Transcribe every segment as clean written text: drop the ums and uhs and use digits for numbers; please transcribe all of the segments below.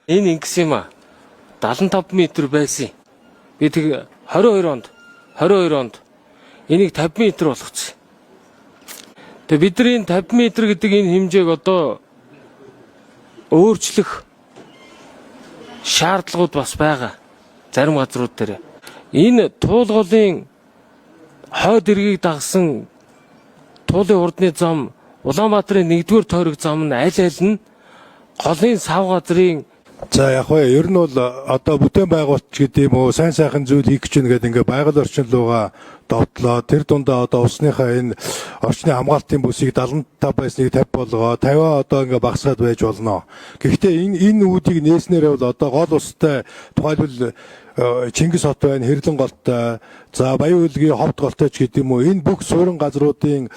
Энэ ингэсэн юм а. 75 м байсан. Би тэг 22 онд 22 онд энийг 50 м болгочихсон. Тэгээ бидний энэ 50 м гэдэг энэ хэмжээг одоо өөрчлөх шаардлагууд бас байгаа. Зарим газрууд дээр. Энэ туулголын хойд эргийг дагсан туулын хурдны зам Улаанбаатарын 1-р тойрог зам нь аль аль нь голын сав газрын За яг вэ ер нь бол одоо бүтээн байгуулалт гэдэг юм уу, сайн сайхан зүйл хийх гэж байна гэдэг ингээ байгаль орчин руугаа довтлоо. Тэр дундаа одоо усныхаа энэ орчны хамгаалтын бүсийг 75 байсныг 50 болгоо, 50-аа одоо ингээ багасгаад байж болно. Гэхдээ энэ үүдийг нээснээрээ бол одоо гол устай, тухайлбал Чингис хот байна, Хэрлэн голтой, за Баян үйлгийн Ховд голтой ч гэдэг юм уу, энэ бүх суурин газруудын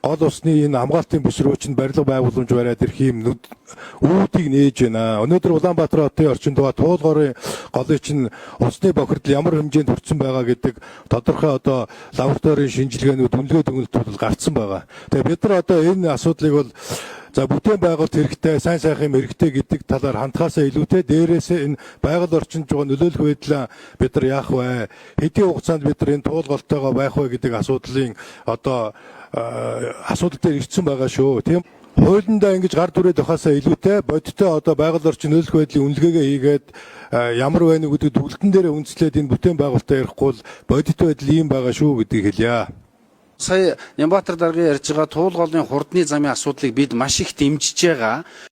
гол усны энэ хамгаалтын бүс рүү чинь барилга байгууламж бариад ирэх юм үүдийг нээж байна. Өнөөдөр Улаанбаатар хотын орчин тугаа Туулгорын голын чинь усны бохирдол ямар хэмжээнд хүрсэн байгаа гэдэг тодорхой одоо лабораторийн шинжилгээнүүд, үнэлгээ дүгнэлтүүд бол гарцсан байгаа. Тэгээ бид нар одоо энэ асуудлыг бол за бүтээн байгуулалт хэрэгтэй, сайн сайхан юм хэрэгтэй гэдэг талаар хандхаасаа илүүтэй дээрээсээ энэ байгаль орчинд жоо нөлөөлөх байдлаа бид нар яах вэ? Хэдийн хугацаанд бид нар энэ туулголтойгоо байх вэ гэдэг асуудлын одоо асуудал дээр ирсэн байгаа шүү. Тийм хуулиндаа ингэж гар түрээд байхаасаа илүүтэй бодиттой одоо байгаль орчин нөлөөлөх байдлын үнэлгээгээ хийгээд ямар байна уу гэдэг дүгэлтэн дээр үндэслээд энэ бүтээн байгуулалтаа ярихгүй бол бодит байдал ийм байгаа шүү гэдгийг хэлье. Сая Нямбатар даргын ярьж байгаа Туулголын хурдны замын асуудлыг бид маш их дэмжиж байгаа.